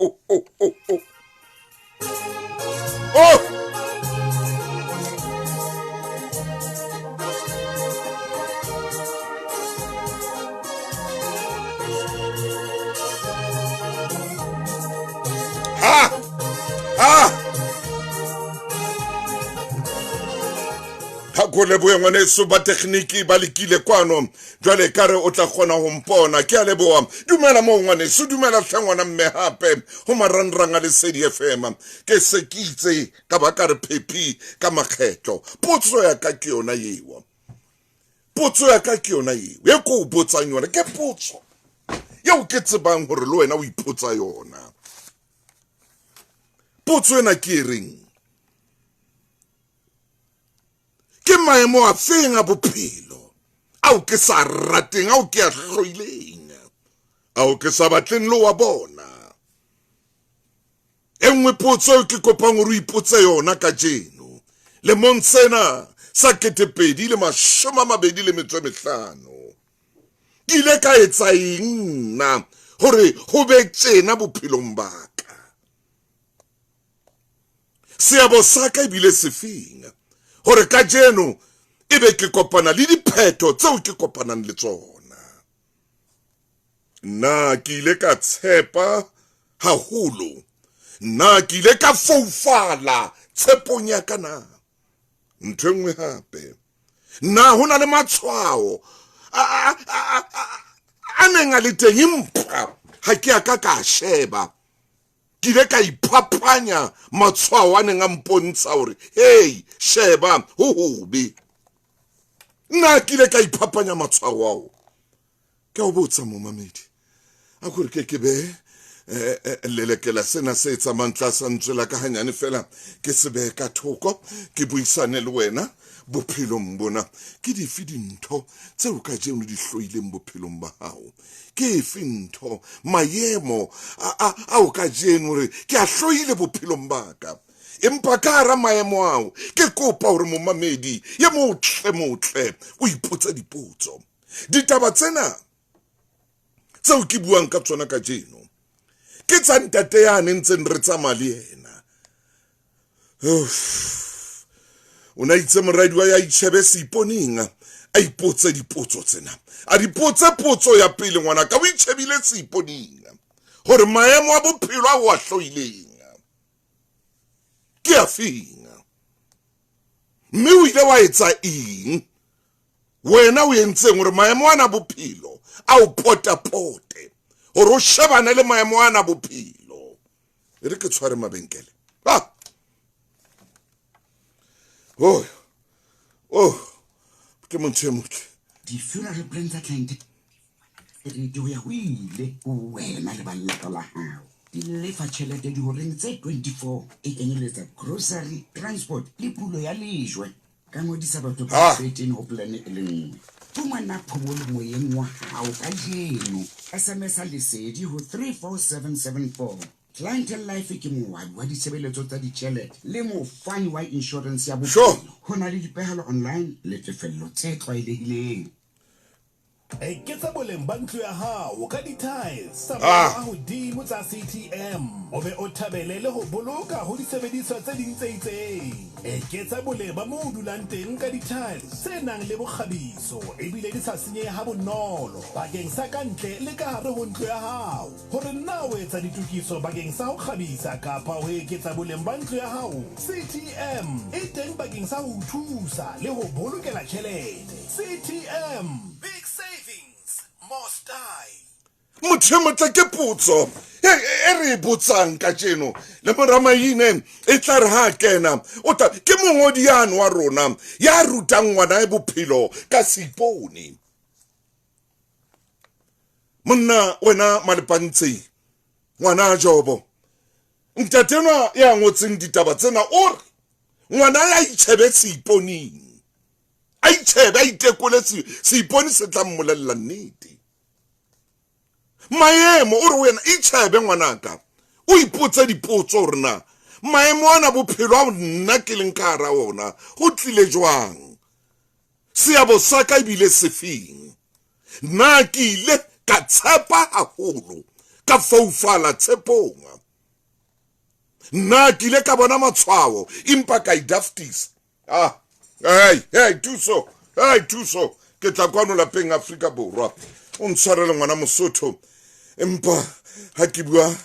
oh, oh, oh, oh. Oh! Ha! Ha! Ha ko lebohe ngwaneso ba tekgniki ba lekile kwano jwale ka re o tla kgona go mpona ke a leboa dumela moo ngwaneso dumela tlhe ngwana mme gape go marangrang a lesedi fm ke se ke itse ka ba ka re phephi ka makgetlo potso ya ka ke yona eo potso ya ka ke yona eo e ko o botsang yona ke potso eo ke tsebang gore le wena o ipotsa yona potso ena ke e reng Ke maemo a feng a bophelo ao ke sa rateng, ao ke a hloileng, ao ke sa batleng le wa bona? E nngwe potso eo ke kopang hore o ipotse yona kajeno lemong sena sa 2025, ke ile ka etsa eng nna hore ho be tjena bophelong ba ka? Seabo sa ka ebile sefeng hore kajeno ebe ke kopana le diphetho tseo ke kopanang le tsona? Na ke ile ka tshepa haholo? Na ke ile ka foufala tshepong ya ka na? Ntho e nngwe hape, na ho na le matshwao a neng a le teng empa ha ke a ka ka sheba? Ke ile ka iphapanya matshwao a neng a mpontsha hore hei sheba ho hobe. Nna ke ile ka iphapanya matshwao ao. Ke a o botsa momamedi, a kore ke ke be eh, eh, lelekela sena se tsamayng tlasa ntswe la ka hanyane fela ke se behe ka thoko ke buisane le wena bophelong bona. Ke dife dintho tseo kajeno di hloileng bophelong ba hao? Ke efe ntho, maemo ao kajeno hore ke a hloile bophelong ba ka? Empa ka hara maemo ao, ke kopa hore momamedi ye motle motle o ipotse dipotso. Ditaba tsena tseo ke buang ka tsona kajeno ke tsa ntate yane ntseng re tsamaya le yena. O ne a itse moradi wa ya itjhebe seiponeng a ipotse dipotso tsena, a di potse. Potso ya pele, ngwana ka o itjhebile seiponeng hore maemo a bophelo a o a hloileng ke a feng, mme o ile wa etsa eng? Wena o entseng hore maemo ana bophelo a o potapote, hore o shebane le maemo ana bophelo? E re ke tshware mabenkele. Ah! Oh, oh, ke motho e motle. Di-funeral plan tsa client rete ho ya ho ile ho wena le ba lelapa la hao. Di lefa tjhelete dihoreng tse 24, e kenyeletsa grocery, transport le pulo ya lejwe. Ka ngodisa batho ba 13 ho plan e le nngwe. Fumana phomolo moyeng wa hao kajeno. SMS-a Lesedi ho 34774. Clientele Life ke moabi wa ditshebeletso tsa ditjhelete le mofani wa inshorense ya bophelo. Ho na le dipehelo online le tefello tse tlwaelehileng. Eketsa boleng ba ntlo ya hao ka di-tiles tsa maemo a hodimo tsa CTM o be o thabele le ho boloka ho disebediswa tse ding tse itseng. Eketsa boleng ba moo o dulang teng ka di-tiles tse nang le bokgabiso ebile di sa senyehe ha bonolo bakeng sa ka ntle le ka hare ho ntlo ya hao. Hore na o etsa ditokiso bakeng sa ho kgabisa kapa ho eketsa boleng ba ntlo ya hao, CTM e teng bakeng sa ho o thusa le ho bolokela tjhelete. CTM, big savings, more style. Motho e motle ke potso e, e re e botsang kajeno le moramaine e tla re ha kena o tla ke mongodi yane wa rona ya rutang ngwana e bophelo ka seipone. Monna wena Malepantse ngwana Jobo, ntate enwa ya ngotseng ditaba tsena o re ngwana ya itjhebe seiponing, a itjhebe a itekole, seipone se tla mmolella nnete. Maemo o re wena itjhebe ngwanaka, o ipotse dipotso hore na maemo ana bophelo ao nna ke leng ka hara ona ho tlile jwang, seabo sa ka ebile sefeng. Na ke ile ka tshepa haholo, ka foufala tshepong? Nna ke ile ka bona matshwao empa ka idaftisa. Ah, hey, hey, thuso, hey, thuso. Ke tla kwano lapeng Afrika Borwa. O ntshwarele ngwana Mosotho. Empa ha ke bua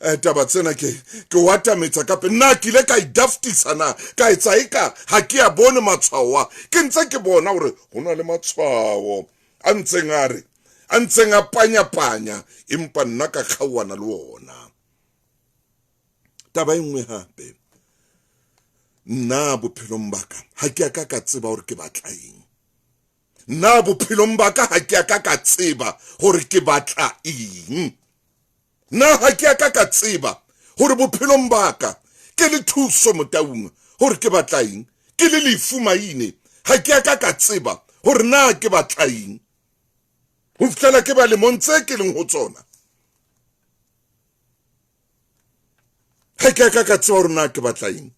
eh, taba tsena ke ke o atametsa kape nna ke ile ka idaftisa na ka etsa eka ha ke a bone matshwao a ke ntse ke bona hore ho na le matshwao a ntseng a re a ntseng a panya-panya empa nna ka kgaoana le ona taba e nngwe hape nna bophelong ba ka ha ke a ka ka tseba hore ke batla eng nna bophelong ba ka ha ke a ka ka tseba hore ke batla eng nna ha ke a ka ka tseba hore bophelong ba ka ke le thuso motaung hore ke batla eng ke le lefu maine ha ke a ka ka tseba hore na ke batla eng ho fihlela ke ba lemong tse ke leng ho tsona ga ke ka ka tseba gore na ke batla eng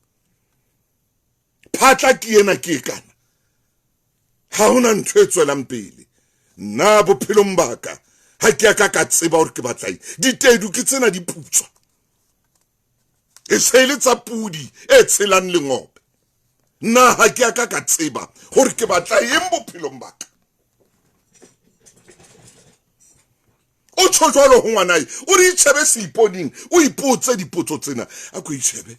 phatla ke ena ke e kana ga gona ntho e tswelang pele nna bophelong baka ga ke ka ka tseba gore ke batla eng ditedu ke tsena di putswa e se e le tsa pudi e tshelang lengope nna ga ke ka ka tseba gore ke batla eng bophelong baka o tsho jwalo ho ngwanae o re itšhebe seiponing o ipotse dipotso tsena a ko itšhebe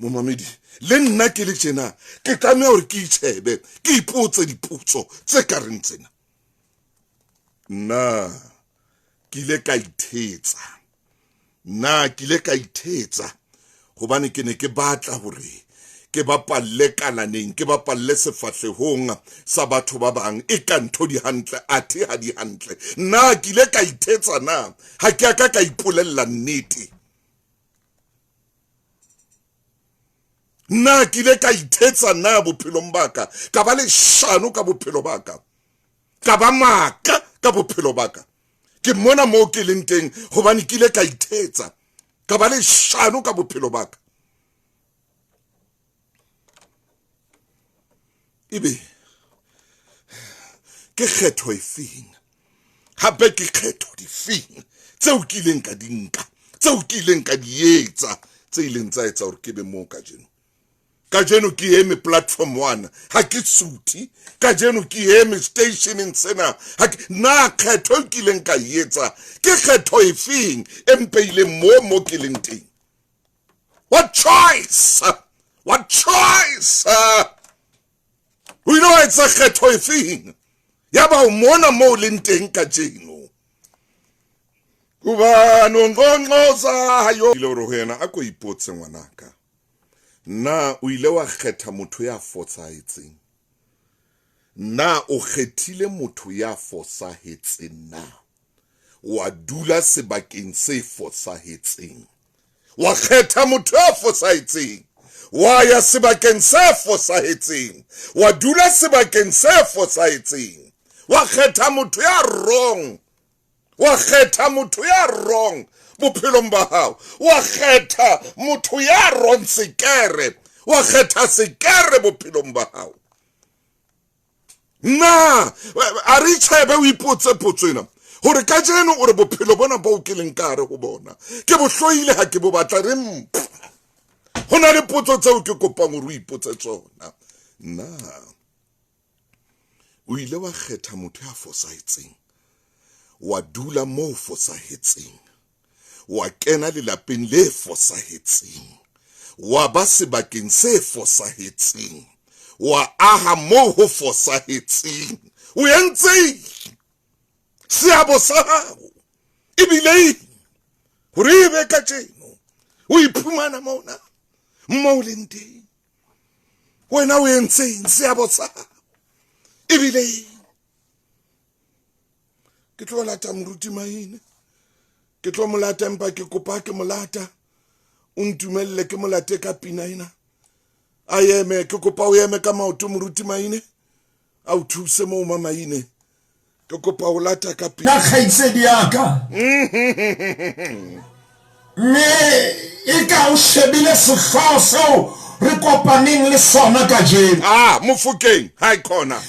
momamedi le nna ke le tjena ke tlameha gore ke itšhebe ke ipotse dipotso tse ka reng tsena nna ke ile ka ithetsa Nna ke ile ka ithetsa hobane ke ne ke batla hore ke bapalle kalaneng ke bapalle sefahlehong sa batho ba bang e ka ntho di hantle athe ha di hantle nna ke ile ka ithetsa na ha ke a ka ka ipolella nnete nna ke ile ka ithetsa na bophelong ba ka ka ba leshano ka bophelo ba ka ka ba maaka ka bophelo ba ka ke mona moo ke leng teng gobane ke ile ka ithetsa ka ba leshano ka bophelo ba ka ebe ke kgetho efeng gape ke kgetho difeng tseo ke ileng ka di nka tseo ke ileng ka di etsa tse ileng tsa etsa gore ke be moo kajeno Kajeno ke eme platform 1 ha ke suthi. Kajeno ke eme stationeng sena ha ke na kgetho e kileng ka e etsa ke kgetho efeng e mpeileng mo mo ke leng teng. What choice? What choice? O ile wa etsa kgetho efeng? Ya ba o mona mo o leng teng kajeno. Hobane o nqonqozayo. Ile hore ho yena a ko ipotse ngwanaka. Na o ile wa kgetha motho ya fosahetseng? Na o kgethile motho ya fosahetseng na? Wa dula sebakeng se fosahetseng. Wa kgetha motho ya fosahetseng. Wa ya sebakeng se fosahetseng. Wa dula sebakeng se fosahetseng. Wa kgetha motho ya wrong. Wa kgetha motho ya wrong bophelong ba hao. Wa kgetha motho ya wrong sekere. Wa kgetha sekere bophelong ba hao. Na a re itjhebe o ipotse potso ena gore kajeno o re bophelo bona boo ke leng ka gare go bona ke bo hloile ga ke bo batla re mpha go na le potso tseo ke kopang gore o ipotse tsona na O ile wa kgetha motho ya fosahetseng, wa dula moo fosahetseng, wa kena lelapeng le fosahetseng, wa ba sebakeng se fosahetseng, wa aha moo ho fosahetseng. O entseng? Seabo sa hao ebile eng hore e be kajeno o iphumana mona mo o leng teng? Wena o entseng? Seabo sa hao ebile ke tlo lata moruti Maine, ke tlo mo lata, empa ke kopa ke mo lata o ntumelle ke mo late ka pina ena a eme. Ke kopa o eme ka maoto moruti Maine, a o thuse moo mamaine, ke kopa o lata ka pina. Na kgaitsedi ya ka, mme e ka o shebile sehlooho seo re kopaneng le sona kajeno. Ah, Mofokeng, ha e khona.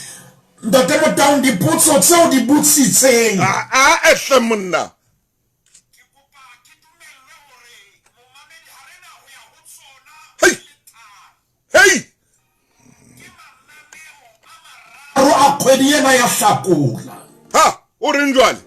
Ntate Motaung, dipotso tseo di botsitseng. Ah, ah, ehle monna. Ke kopa ke dumellwe hore momamedi ha re na ho ya ho kgwedi ena ya Hlakola. Ha, o reng jwale?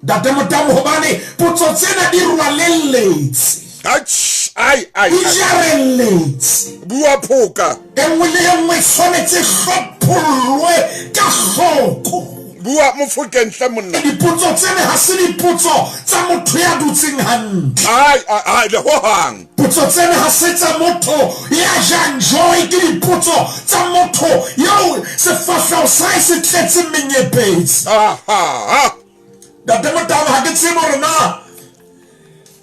Ntate Motau, hobane potso tsena di rwalelletse. Atjh, ai, ai, Di ai. jarelletse. Bua phoka. E nngwe le e nngwe e tshwanetse e hlophollwe ka hloko. Bua Mofokeng hle monna. Dipotso tsena ha se dipotso tsa motho ya dutseng hantle. Ai, ai, ai, le hohang. Potso tsena ha se tsa motho ya jang joy, ke dipotso tsa motho eo sefahleho sa hae se tletseng menyepetsi. Aha. Ntate Motau, ha ke tsebe hore na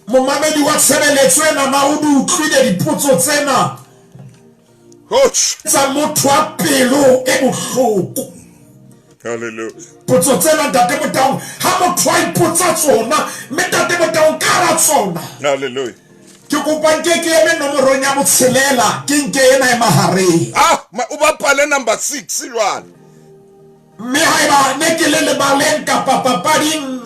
momamedi wa tshebeletso ena na o di utlwile dipotso tsena tsa motho wa pelo e bohloko. Hallelujah. Potso tsena Ntate Motaung, ha motho a ipotsa tsona, mme Ntate Motaung ka hara tsona. Hallelujah. Ke kopa nke ke eme nomorong ya botshelela, ke nke ena e mahareng. Ah, o bapale number 6 jwale. Mme haeba ne ke le lebaleng kapa papading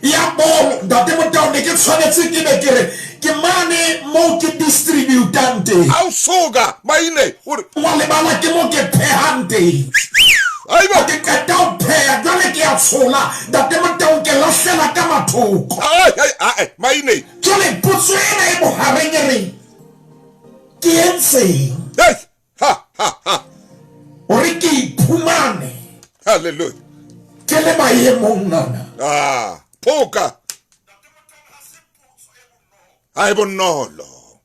ya bolo, Ntate Motau, ne ke tshwanetse ke be ke re ke mane moo ke distributang teng. Ao soka, maine, hore. Wa lebala ke mo ke phehang teng. Aibo. Ha ke qeta ho pheha, jwale ke a tshola, Ntate Motau, ke lahlela ka mathoko. Ai, ai, ai, maine. Jwale potso ena e bohareng e reng, ke entseng? Hey! Ha, ha, ha. Hore ke iphumane. Hallelujah. Ke le maemong ana. Ah, phoka. Ha e bonolo.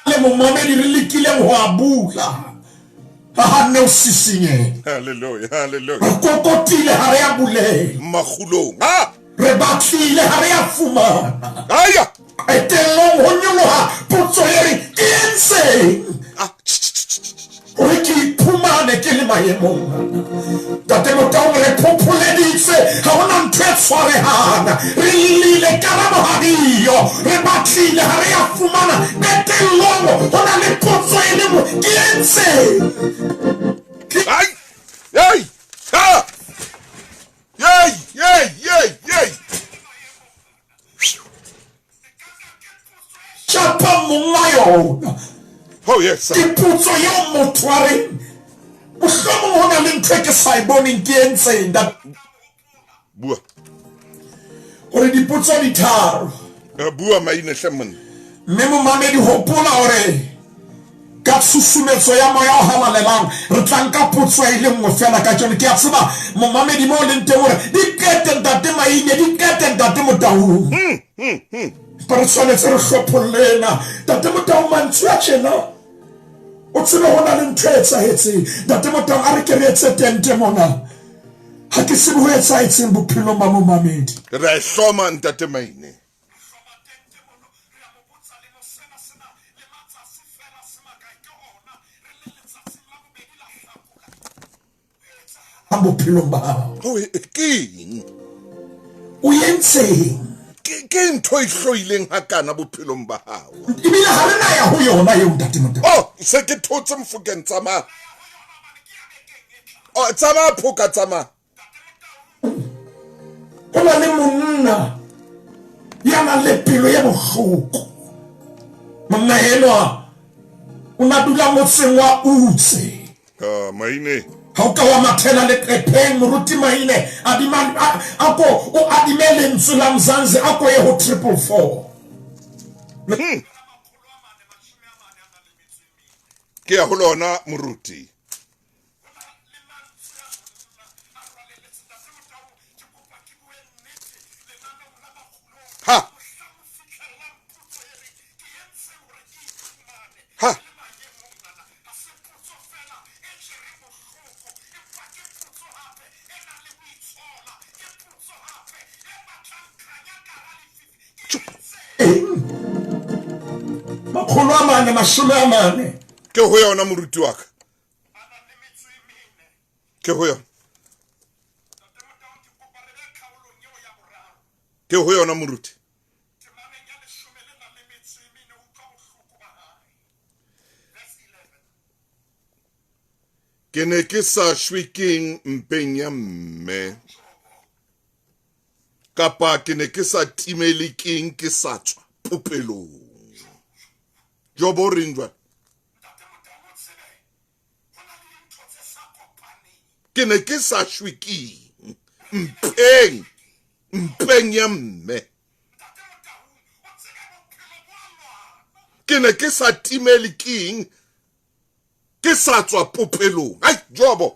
Le momamedi re lekileng ho a bula. Ha hanne o sisinyeha. Hallelujah, hallelujah. Re kokotile ha re a bulela. Makgulong. Ha! Re batlile ha re a fumana. Aya! Qetellong ho nyoloha potso e reng, Ke entseng Ah, hore ke iphumane ke le maemong ana? Ntate Motaung, re phopholeditse, ha hona ntho e tshwarehang. Re llile, karabo ha diyo. Re batlile, ha re a fumana. Qetellong ho na le potso e le nngwe, Ke entseng? Ai! Ei! Ha! Yey! Yey! Yey! Yey! Tšepa mong wa yona. Oh, yes. Ke potso eo motho a reng mohlomong ho na le ntho e ke sa e boneng ke entseng. Bua. Gore dipotso di tharo. Bua maine hle monna. Mme momamedi hopola hore ka tshusumetso ya Moya o Halalelang re tla nka potso e le nngwe fela kajeno. Ke a tseba momamedi mo o leng teng hore di qete ntate Maine, di qete ntate Motaung. Empa re tshwanetse re hlopholle ena. Ntate Motaung, mantswe a tjena o tsebe ho na le ntho e etsahetseng. Ntate Motaung, a re ke re etse tente mona. Ha ke tsebe ho etsahetseng bophelong ba momamedi. Re a e hloma ntate Maine. Bophelong ba hao. Oh, ke eng? O entseng? Ke ntho e hloileng hakana bophelong ba hao. Ebile ha re na ya ho yona eo ntate Motau. Oh, se ke thotse Mofokeng, tsamaya. Oh, tsamaya phoka, tsamaya. Ho na le monna ya nang le pelo e bohloko. Monna enwa o na dula motseng wa Utse. Ah, Maine. Ha o ka wa mathela leqepheng, Moruti Maine, adima, a, a ko o adime lentswe la Mzansi, a ko ye ho 444. Ke ya ho lona, Moruti. Ha. Ha. Makgolo a mane, mashome a mane. Ke ho yona moruti wa ka. Ke ho yona. Ke ho yona moruti. Ke ne ke sa shwe keng mpeng ya mme, kapa ke ne ke sa timele keng ke sa tswa popelong. Jobo o reng jwale? Ke ne ke sa shwe keng? Mpeng, mpeng ya mme. Ke ne ke sa timele keng? Ke sa tswa popelong. Ai, Jobo.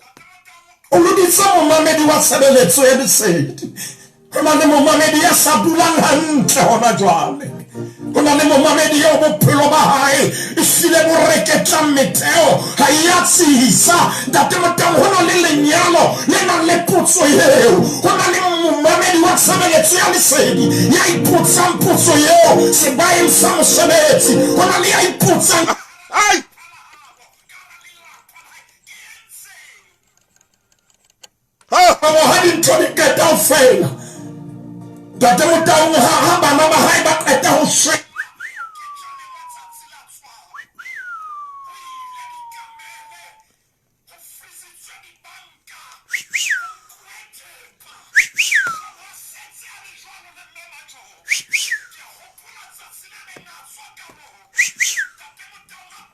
O loditse momamedi wa tshebeletso ya lesedi. Ho na le momamedi ya sa dulang hantle hona jwale. Ho na le momamedi eo bophelo ba hae ehlile bo reketlang metheo ha e ya tsisa. Ntate Motau, ho na le lenyalo le nang le potso eo. Ho na le momamedi wa tshebeletso ya lesedi ya ipotsang potso eo sebaeng sa mosebetsi. Ho na le ya ipotsang. Ai! Ha dintho di qeta ho fela, Ntate Motaung, ha bana ba hae ba qeta ho shwe.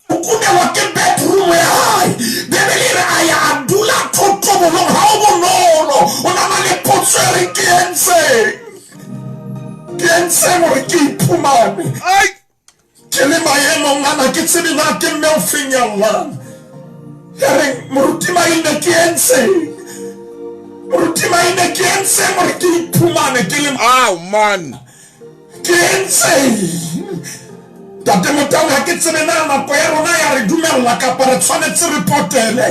O kunelwa ke bedroom ya hae. Bebele e re a ya a dula thotobolong. Ha o bonolo. O na na le potso e reng ke entseng? Ke entseng hore ke iphumane ke le maemong ana? Ke tsebe na ke mme o feng ya llang. Ya reng moruti Maine ke entseng? Moruti Maine ke entseng hore ke iphumane ke le Aw man. Ke entseng? Ntate Motau, ha ke tsebe na nako ya rona ya re dumella kapa re tshwanetse re potele,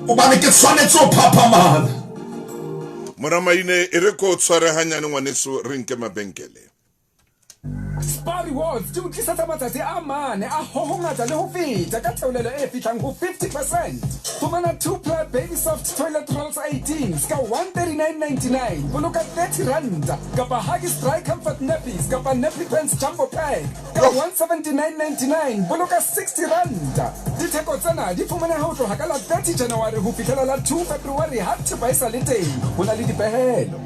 hobane ke tshwanetse ho phaphamala. Mora Maine, e re ko tshware hanyane ngwaneso, re nke mabenkele. Spar Rewards di o tlisetsa matsatsi a mane a ho hongata le ho feta ka theolelo e fihlang ho 50 percent. Fumana 2-ply Baby Soft Toilet Rolls 18 ka 139.99, boloka 30 ranta, kapa Huggies Dry Comfort Nappies kapa Nappy Pants Jumbo Pack ka 179.99, boloka 60 ranta. Ditheko tsena di fumaneha ho tloha ka la 30 January ho fihlela la 2 February ha thepa e sa le teng. Ho na le dipehelo.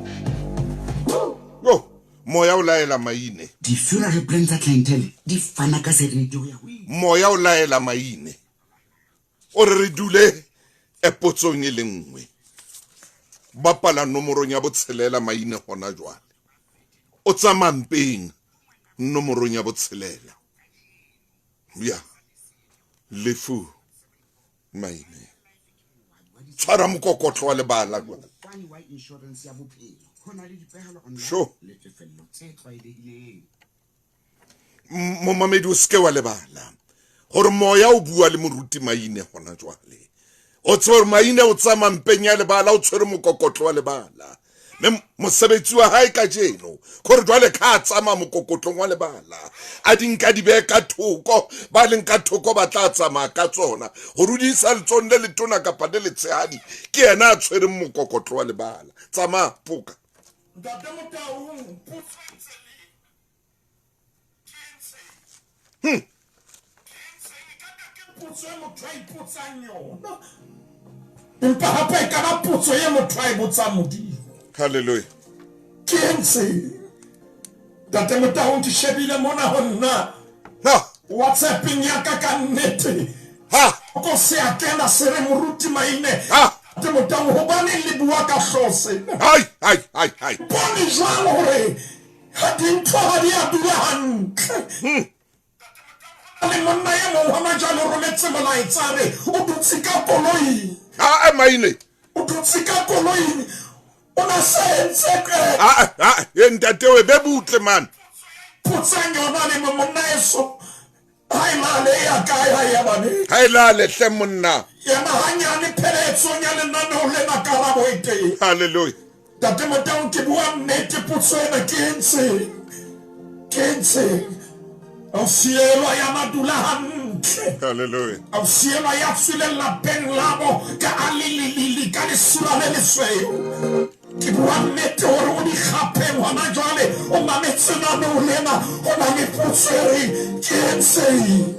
Yo, moya o laela maine. Di-funeral plan tsa Clientele di fana ka seriti ho ya ho ile. Moya o laela maine. O re re dule potsong e le nngwe. Bapala nomorong ya botshelela maine hona jwale. O tsamaya mpeng nomorong ya botshelela. Ya. Lefu maine. Tshwara mokokotlo wa lebala jwale. Sure. Momamedi o seke wa lebala gore moya o bua le moruti Maine gona jwale. O tsebe gore Maine o tsamaya mpeng ya lebala, o tshwere mokokotlo wa lebala. Mme mosebetsi wa hae kajeno gore jwale ka a tsamaya mokokotlong wa lebala, a di nka di behe ka thoko, ba leng ka thoko ba tla tsamaya ka tsona. Gore o di isa letsong le letona kapa le letshehadi, ke yena a tshwereng mokokotlo wa lebala. Tsamaya phoka. Ntate Motaung, potso Potso e motho a ipotsang yona, empa hape e ka ba potso e motho a e botsang Modimo. Hallelujah. Ke entseng? Ntate Motaung, ke shebile mona ho nna WhatsAppeng ya ka ka nnete. Ha. Ko se a kena se re moruti Maine. Ha. Ntate Motaung, hobaneng le bua ka hlooho sena? Hai, hai, hai, hai. Bone jwang hore ha dintho ha di a dula hantle? Le monna e mong hona jwale o rometse molaetsa a re o dutse ka koloing. Ha, Maine. O dutse ka koloing. O na sa entse ke. Ha, ha, e ntate we be butle man. Potsang yona le monna eso. Ha e lale ya kae ha ya bane. Ha e lale hle monna. Yena hanyane pheletsong ya lenaneo lena karabo e teng. Hallelujah. Ntate Motaung, ke bua nnete, potso ena ke entseng? Ke entseng? A o sielwa ya madula hantle. Hallelujah. A o sielwa ya tswileng lapeng labo ka a lelelele ka lesula le lesweu. Ke bua nnete hore o dikgapheng hona jwale, o mametse lenaneo lena, ho na le potso e reng ke entseng?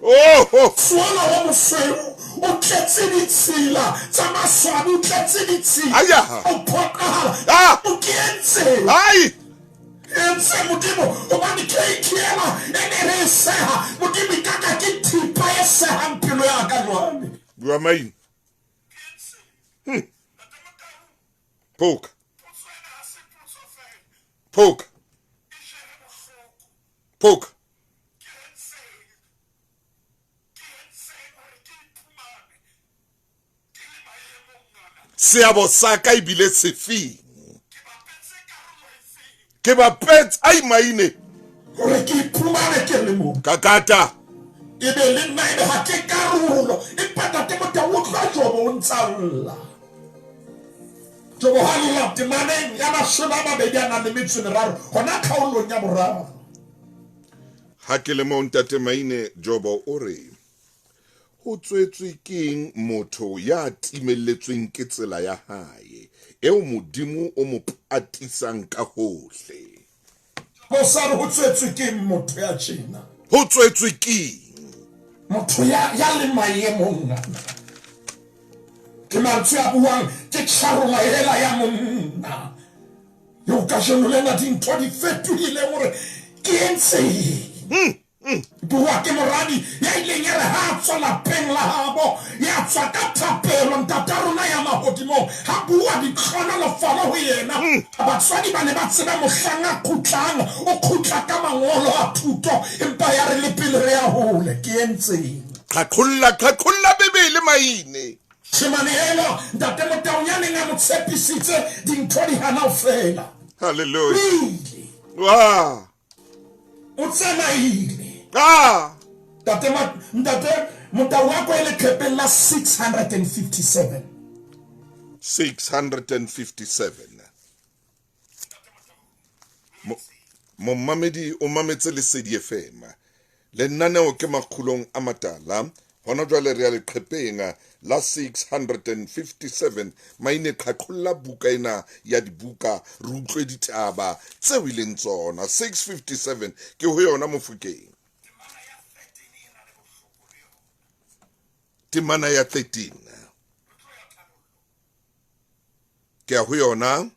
Oh, Sola wa mosweu o tletse ditshila tsa maswabi, o tletse ditshila. Aya. O phoqahala. Ah. O ke entseng? Ai. Entse Modimo hobane keiki ena e ne re e seha. Modimo e kaka ke thipa e sehang pelo ya ka jwale. Bua maine. Phoka. Phoka. Phoka. Seabo sa ka ebile sefeng? Ke bapetse ai maine. Hore ke iphumane ke le mo. Kakata. E be le nna ebe ha ke karolo. Empa Ntate Motau o tla Jobo o ntsa lla. Jobo ha lla temaneng ya 22 a nang le metso e meraro hona kgaolong ya boraro. Ha ke le mo Ntate Maine, Jobo o re, Ho tswetswe keng motho ya timelletsweng ke tsela ya hae, eo Modimo o mo patisang kahohle? Bo sa re ho tswetswe keng motho ya tjena? Ho tswetswe keng? Motho ya, ya leng maemong ana. Ke mantswe a buang ke tjharola ela ya monna. Eo kajeno lena dintho di fetohile hore ke entseng. Bua ke moradi ya ileng ya re ha a tswa lapeng la habo, ya tswa ka thapelo, Ntata rona ya mahodimong ha bua ditlhohonolofalo ho yena. Batswadi ba ne ba tseba mohlang a kgutlang, o kgutla ka mangolo a thuto, empa ya re le pele re ya hole, ke entseng? Qhaqholla, qhaqholla Bibele, Maine. Shemane enwa, Ntate Motaung ya neng a mo tshepisitse dintho di hana ho fela. Hallelujah. O ile. Wa. O tsamaile. Ah! Ntate Ma, Ntate Motau wa ko e leqhepeng la 657. 657. Momamedi o mametse Lesedi FM. Lenaneo ke Makgulong a Matala. Hona jwale re ya leqhepeng la 657. Maine, qhaqholla buka ena ya dibuka re utlwe ditaba tseo e leng tsona. 657 ke ho yona Mofokeng. Temana ya 13. Ke ya ho yona.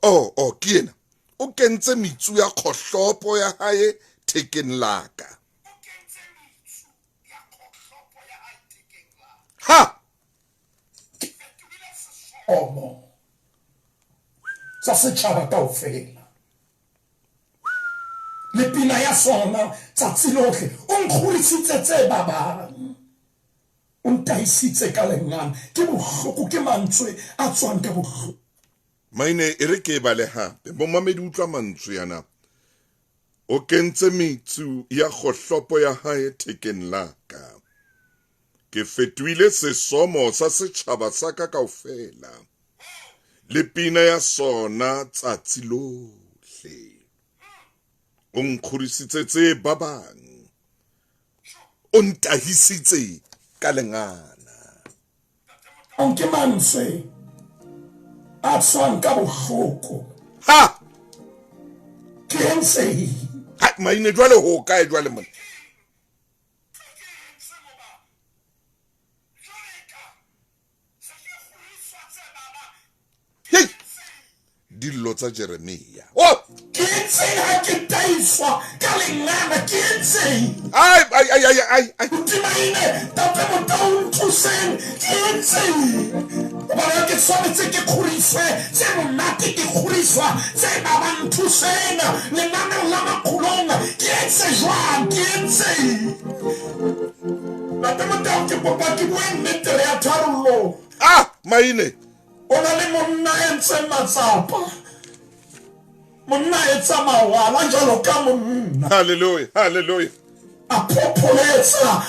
Oh, oh, ke ena. O kentse metsu ya kgohlopo ya hae thekeng la ka. Ha! Omo sa setjhaba kaofela le pina ya sona tsatsi lohle. O nkgorisitse tse babang, o ntahisitse ka lengana. Ke bohloko, ke mantswe a tswang ka bohloko. Maine, e re ke e bale hape. Momamedi utlwa mantswe ana. O kentse metsu ya kgohlopo ya hae thekeng la ka. Ke fetohile sesomo sa setjhaba sa ka kaofela, le pina ya sona tsatsi lohle. O nkgorisitse tse babang, o ntahisitse ka lengana. Ao ke mantswe a tswang ka bohloko. Ha! Ke entseng? Ha, maine jwale ho kae jwale mona? Hei! Dillo tsa Jeremia. Oh! Ke entseng ha ke taiswa ka lengana? Ke entseng? Ai, ai, ai, ai, ai, ai. Modimo Ntate Motau nthuseng. Ke entseng? Hobane ha ke tshwanetse ke kgoriswe tse monate, ke kgoriswa tse babang. Nthuseng lenaneo la Makgulong. Ke etse jwang? Ke entseng? Ntate Motau, ke kopa ke bue nnete, re ya tharollong. Ah, maine. O na le monna a entseng matsapa, monna a etsa mawala jwalo ka monna. Hallelujah, hallelujah. A phopholetsa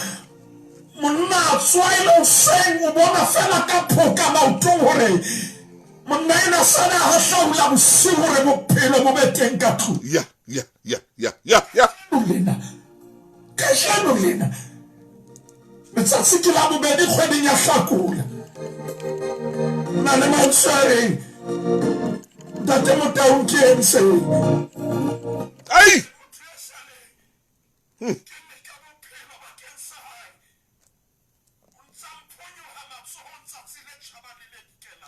monna a tsoha e le hoseng, o bona fela ka phoka maotong hore monna ena sane a hahlaula bosiu hore bophelo bo be teng ka tlung. Ya, ya, ya, ya, ya, ya. Lena, kajeno lena Letsatsi ke la bobedi kgweding ya Hlakola. Na le mantswe a reng Ntate Motaung ke entseng? Ai!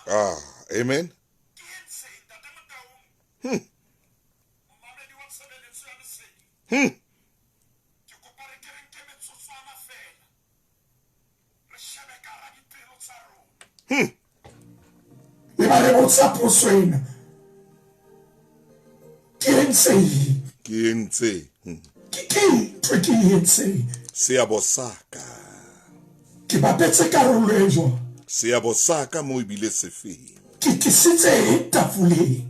Ah, amen. E ba re botsa potso ena, ke entseng? Ke entseng? Ke ke ntho ke e entseng? Seabo sa ka. Ke bapetse karolo e jwang? Seabo sa ka mo ebile sefeng? Ke tlisitse eng tafoleng?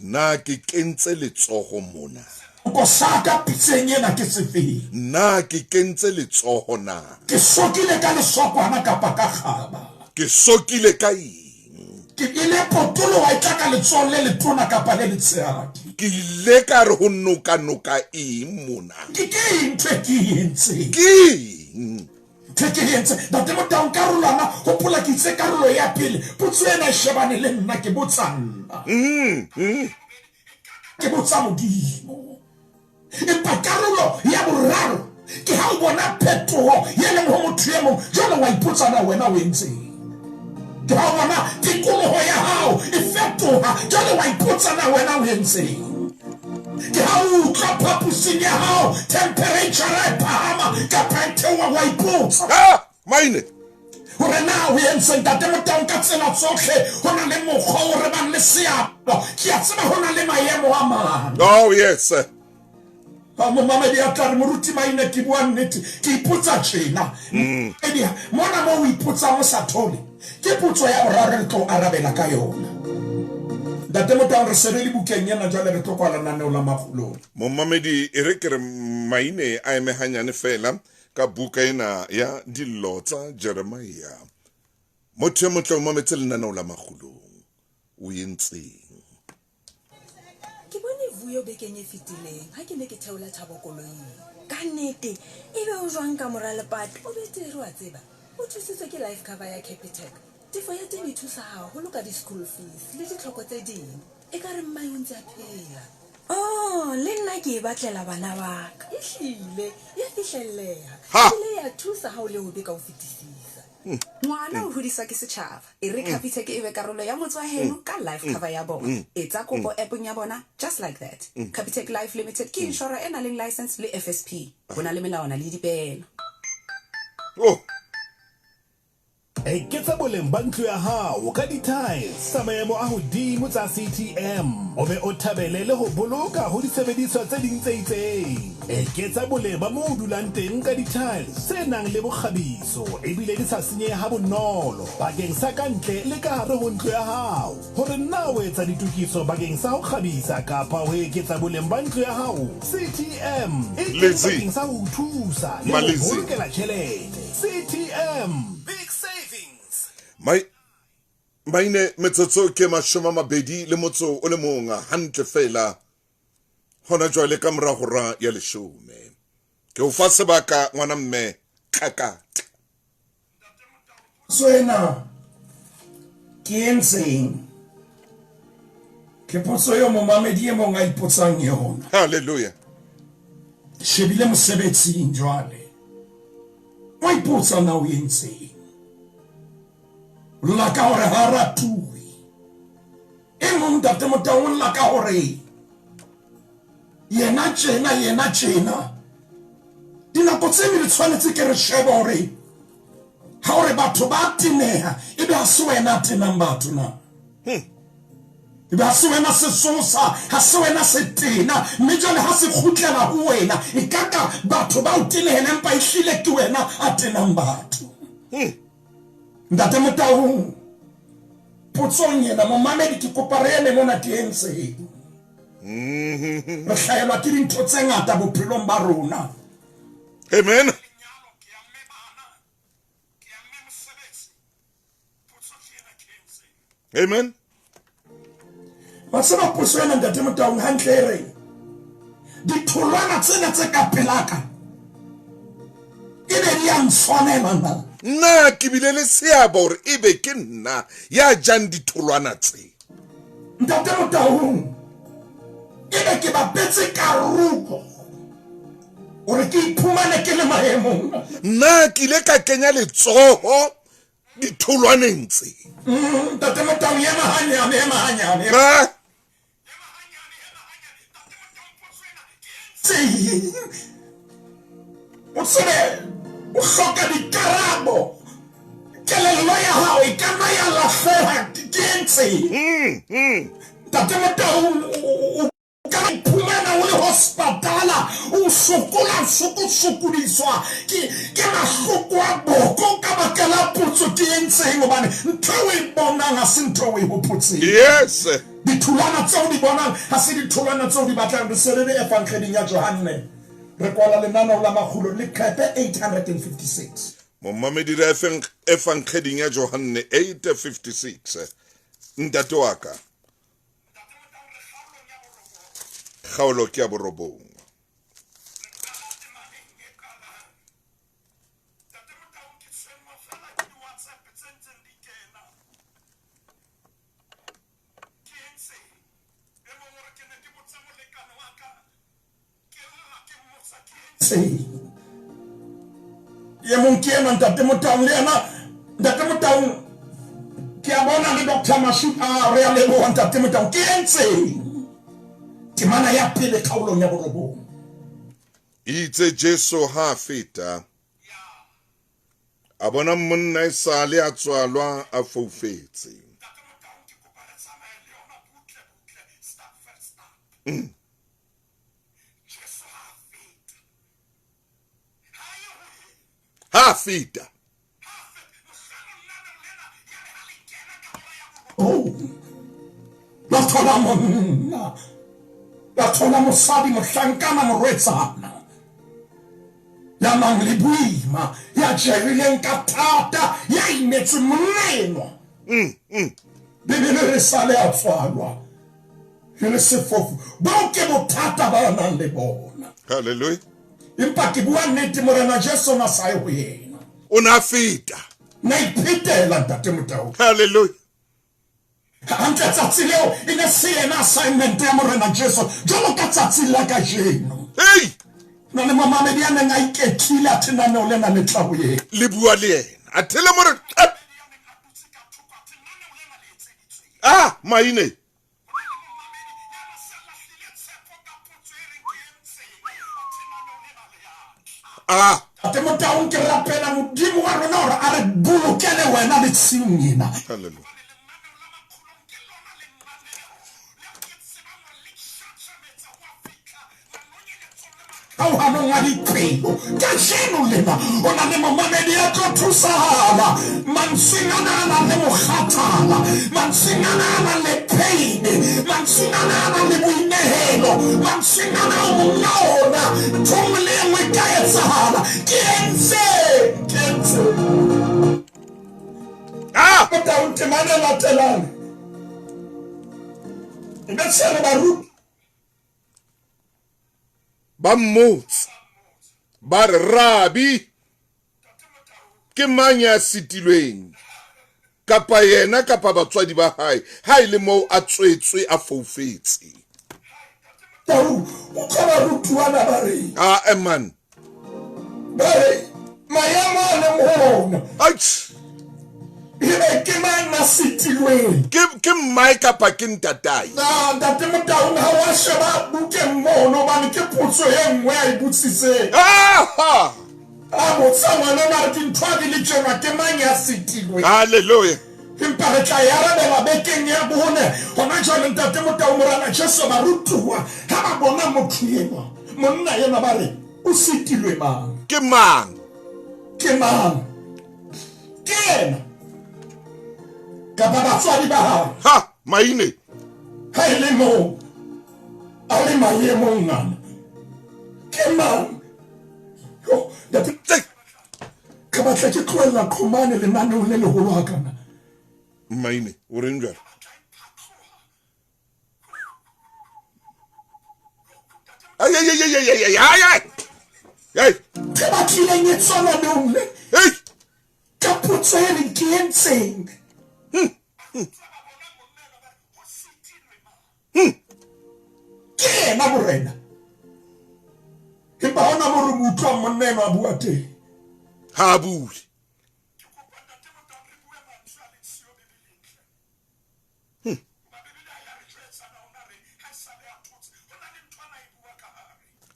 Na ke kentse letsoho mona? Soko sa ka pitseng ena ke sefeng? Na ke kentse letsoho na? Ke sokile ka lesokwana kapa ka kgaba? Ke sokile ka eng? Ke ile potoloha e tla ka letsohong le letona kapa le letshehadi? Ke ile ka re ho nokanoka eng mona? Ke ke eng ntho e ke e entseng? Ke eng? Ntho e ke e entseng? Ntate Motaung, karolwana, hopola ke itse karolo ya pele, potso ena e shebane le nna, ke botsa nna. Ke botsa Modimo. Empa karolo ya boraro ke ha o bona phetoho ye leng ho motho e mong, jwale wa ipotsa na wena o entseng. Ke ha o bona tikoloho ya hao e fetoha, jwale wa ipotsa na wena o entseng. Ke ha o utlwa phaposing ya hao temperature e phahama kapa e theoha, wa ipotsa. Ah, maine. Hore na o entseng. Ntate Motaung, ka tsela tsohle ho na le mokgwa o re bang le seabo. Ke a tseba ho na le maemo a mang. Oh, yes. A momamedi a tla re, Moruti Maine, ke bua nnete, ke ipotsa tjena. Edi, mona moo o ipotsang o sa thole, ke potso ya boraro re tlo arabela ka yona. Ntate Motaung, re se re le bukeng ena jwale, re tlo kwala lenaneo la Makgulong. Momamedi, e re ke re Maine a eme hanyane feela ka buka ena ya Dillo tsa Jeremia. Motho e motle o mametse lenaneo la Makgulong. O entseng? Ke bone Vuyo bekeng e fetileng ha ke ne ke theola Thabo koloing. Ka nnete, ebe o jwang ka mora lepato? O betere wa tseba. O thusitswe ke life cover ya Capitec. Tefo ya teng e thusa haholo ka di-school fees le ditlhoko tse ding. Ekare mmae o ntse a phela. Oh, le nna ke e batlela bana ba ka. Ehlile, ya fihlelleha. Ebile ya thusa ha o le hobe ka ho fetisisa. Ngwana o hodiswa ke setjhaba. E re Capitec e be karolo ya motse wa heno ka life cover ya bona. Etsa kopo app-ong ya bona just like that. Capitec Life Limited ke inshora e nang le license le FSP. Ho na le melawana le dipeelo. Oh. Eketsa boleng ba ntlo ya hao ka di-tiles tsa maemo a hodimo tsa CTM o be o thabele le ho boloka ho disebediswa tse ding tse itseng. Eketsa boleng ba moo o dulang teng ka di-tiles tse nang le bokgabiso ebile di sa senyehe ha bonolo bakeng sa ka ntle le ka hare ho ntlo ya hao. Hore na o etsa ditokiso bakeng sa ho kgabisa kapa ho eketsa boleng ba ntlo ya hao, CTM e teng Lizzy. bakeng sa ho o thusa le ho Malizzy. bolokela tjhelete. CTM, big savings. Mai maine metsotso ke 21 o le mong hantle fela hona jwale ka mora hora ya 10. Ke o fa sebaka ngwana mme kakata. So ena ke entseng? Ke potso eo momamedi e mong a ipotsang yona. Hallelujah. Ke shebile mosebetsing jwale. O ipotsa na o entseng? O lla ka hore ha ratuwe. E mong Ntate Motau o lla ka hore yena tjena, yena tjena. Dinako tse ding re tshwanetse ke re shebe hore ha o re batho ba teneha, ebe ha se wena a tenang batho na? Ebe ha se wena sesosa, ha se wena setena, mme jwale ha se kgutlela ho wena, e ka ka batho ba o tenehela, empa ehlile ke wena a tenang batho. Ntate Motaung, potsong ena, momamedi, ke kopa re eme mona ke entseng? Re hlahelwa ke dintho tse ngata bophelong ba rona. Amen. Amen. Wa tseba potso ena Ntate Motaung hantle e reng ditholwana tsena tse ka pelaka e be di ya ntshwanela na? Nna ke bile le seabo hore ebe ke nna ya jang ditholwana tse. Ntate Motaung, ebe ke bapetse karolo hore ke iphumane ke le maemong. Nna ke ile ka kenya letsoho ditholwaneng tse. Ntate Motaung, ema hanyane, ema hanyane. Ha? Tseng. O tsebe o hloka dikarabo. Kelello ya hao e ka nna ya lahleha ke entseng. Ntate Motaung, o ka iphumana o le hospitala o sokola o sokosokodiswa ke ke mahloko a boko ka baka la potso ke entseng, hobane ntho eo o e bonang ha se ntho eo o e hopotseng. Yes. Ditholwana tseo di bonang ha se ditholwana tseo di batlang. Re se re le Evangeding ya Johanne, re kwala lenaneo la makgulo, leqepe 856. Momamedi re Evangeding ya Johanne 856. Ntate wa ka. Kgaolo ke ya borobong. Ye mong ke enwa Ntate Motaung, le yena Ntate Motaung ke a bona le Doctor Mashu a re a leboha Ntate Motaung. Ke entseng? Temana ya pele kgaolong ya borobong. Itse Jesu ha a feta, a bona monna e sale a tswalwa a foufetse. Ha feta. Oh. La thola monna, la thola mosadi, mohlankana, morwetsana ya nang le boima, ya jerileng ka thata, ya imetsweng monna enwa. Bibele re sale a tswalwa e le sefofu. Bao ke bothata ba nang le bona. Hallelujah. Empa ke bua nnete, Morena Jesu na sa ye ho yena. O na feta. Na iphetela Ntate Motau. Hallelujah. Hantle tsatsi leo e ne se yena assignment ya Morena Jesu jwalo ka tsatsi la kajeno. Hey! Na le momamedi a neng a iketlile a thenaneo lena le tla ho yena. Le bua le yena. A thele more. Ah, maine. Ah. Tate Motaung, ke rapela Modimo wa rona hore a re bolokele wena le tshimong ena. Hallelujah. Kgaohanong ya dipelo kajeno lena, o na le momamedi ya tlo thusahala mantsweng ana a nang le mokgathala, mantsweng ana a nang le pain, mantsweng ana a nang le boinehelo, mantsweng ana o monga ona, ntho nngwe le e nngwe e ka etsahala. Ke entse, ke entse. Ah! Motaung, temana e latelang e be se re baruti Ba mmotsa ba re, Rabi, ke mang ya sitilweng, kapa yena kapa batswadi ba hae, ha e le moo a tswetswe a foufetse? Tau, utlwa barutuwa ba ba reng. Ae man. Ba re, Maemo a leng ho ona. Aitch. Ebe ke mang a sitilweng? Ke, ke mmae kapa ke ntatae? Na Ntate Motaung ha wa sheba bukeng mono hobane ke potso e nngwe a e botsitseng. Aha! A botsa ngwana a re dintho ha di le tjena ke mang ya sitilweng? Hallelujah. Empa re tla e arabela bekeng ya bone. Hona jwale Ntate Motau Morena Jesu barutuwa ha ba bona motho enwa, monna enwa ba re o sitilwe mang? Ke mang? Ke mang? Ke yena kapa batswadi ba hae? Ha, maine. Ha e le moo a le maemong ana, ke mang? Yo, ntate, ka batla ke tlohella qhomane lenaneong le leholo hakana. Maine, o reng jwale? Ay, ay, ay, ay, ay, ay, ay, ay. Ay. Ke batlileng e tswa naneong le. Hey. Ka potso e reng ke entseng? Ke yena morena. Empa hona mo re mo utlwang monna enwa a bua teng. Ha a bue.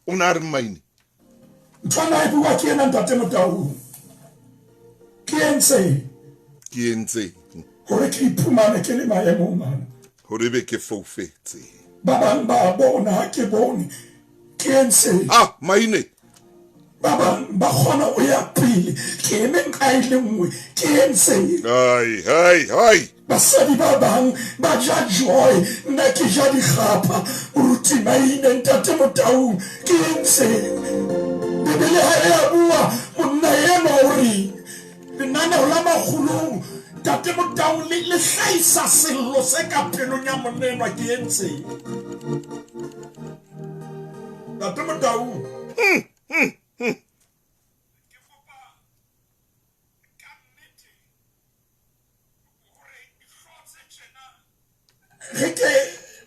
O ne a re maine. Ntho a na e bua ke ena Ntate Motaung. Ke entseng? Ke entseng? Hore ke iphumane ke le maemong ana. Hore ebe ke foufetse. Ba bang ba bona ha ke bone. Ke entseng? Ah, maine. Ba bang ba kgona ho ya pele. Ke eme nqa e le nngwe. Ke entseng? Hai, hai, hai. Basadi ba bang ba ja joy, nna ke ja dikgapha. Moruti Maine, Ntate Motaung, ke entseng? Bibele ha e a bua, monna enwa o reng? Lenaneo la Makgolong, Ntate Motaung, le, le hlahisa sello se ka pelong ya monna enwa, ke entseng? Ntate Motaung. Ke kopa ka nnete hore dihlooho tse tjena re ke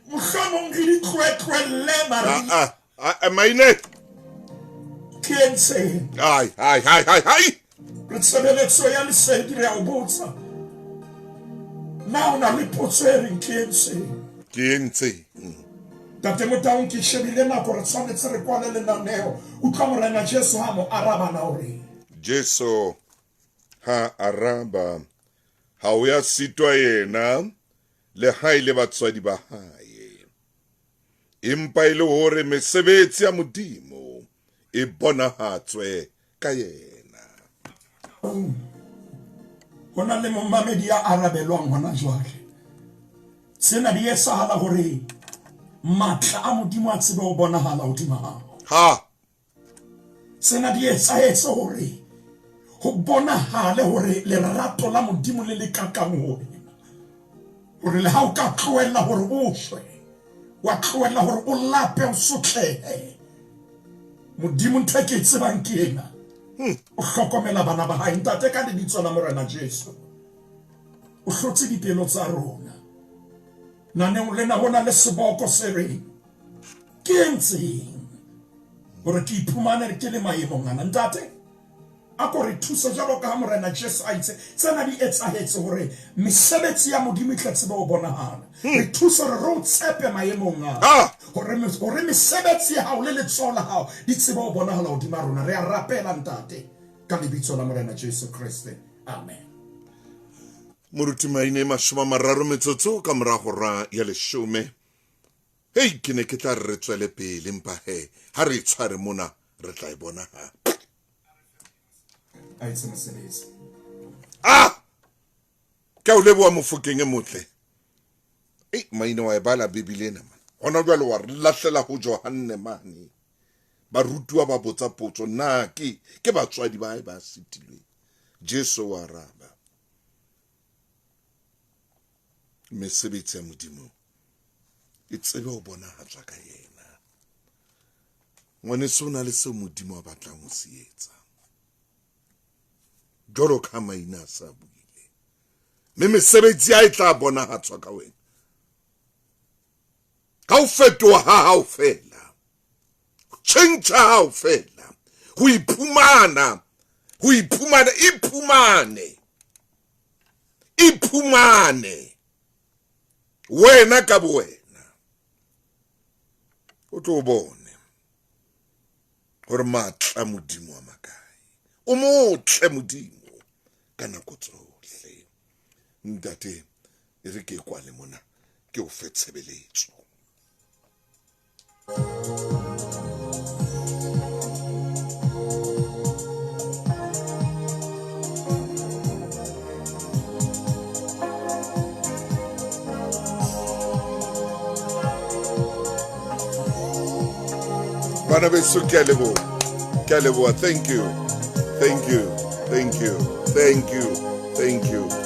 mohlomong re di tloetloelle mare Ah, ah, ah, maine ke entseng ai ai ai ai ai re tshebeletso ya lesedi re a o botsa na o na le potso e reng ke entseng ke entseng Tate Motaung ke shebile nako re tshwanetse re kwale lenaneo utlwa morena Jesu ha mo araba na o reng Jesu ha araba ha o ya sitwa yena le ha e le batswadi ba hae empa e le hore mesebetsi ya Modimo e bonahatswe ka yena. Ho na le momamedi ya arabelwang hona jwale. Tsena di etsahala hore matla a Modimo a tsebe ho bonahala hodima hao. Ha Tsena di etsahetse hore ho bonahale hore lerato la Modimo le le kakang ho wena. Hore le ha o ka tlohella hore o shwe, wa tlohella hore o lape o sotlehe. Modimo ntho e ke e tsebang ke ena. O hlokomela bana ba hae. Ntate ka lebitso la Morena Jesu. O hlotse dipelo tsa rona. Naneong lena ho na le seboko se reng ke entseng hore ke iphumane ke le maemong ana. Ntate, a ko re thuse jwalo ka ha Morena Jesu a itse tsena di etsahetse hore mesebetsi ya Modimo e tle tsebe ho bonahala. Re thuse hore re o tshepe maemong a Ah! hore hore mesebetsi ya hao le letsoho la hao di tsebe ho bonahala hodima rona. Re a rapela Ntate ka lebitso la Morena Jesu Kreste. Amen. Moruti Maine 30 metsotso ka mora hora ya leshome. Hei, ke ne ke tla re re tswele pele empa he ha re e tshware mona re tla e bona hape. A etse mosebetsi. Ah! Ke a o leboha Mofokeng e motle. Ei, Maine wa e bala Bibele ena man. Hona jwale wa re lahlela ho Johanne mane. Barutuwa ba botsa potso, na ke ke batswadi ba hae ba sitilweng? Jesu wa araba, mesebetsi ya Modimo e tsebe ho bonahatswa ka yena. Ngwaneso o na le seo Modimo a batlang ho se etsa. Jwalo ka maina a sa buile. Mme mesebetsi ya e tla bonahatswa ka wena. Ka ho fetoha ha hao fela. Tjhentjha hao fela. Ho iphumana, ho iphumana, iphumane. Iphumane. Wena ka bowena. O tlo bone hore matla Modimo a makae. O motle Modimo ka nako tsohle. Ntate, e re ke kwale mona ke o fe tshebeletso. Bana beso ke a leboha. Ke a leboha. Thank you. Thank you. Thank you. Thank you. Thank you.